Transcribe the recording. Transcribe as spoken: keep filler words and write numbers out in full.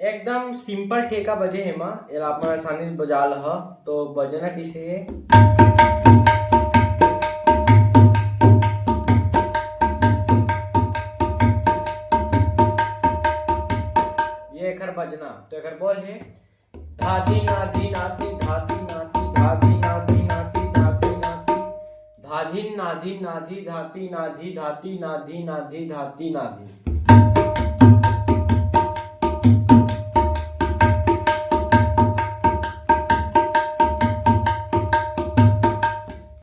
एकदम simple ठेका बजे हे मा, एला आप मन आसानी से बजा लह। तो बजना कइसे हे? ये एखर बजना, तो एखर बोल हे, धाधी नाधी नाधी धाधी नाधी धाधी नाधी नाधी धाधी नाधी धाधी नाधी नाधी धाधी नाधी नाधी धाधी नाधी।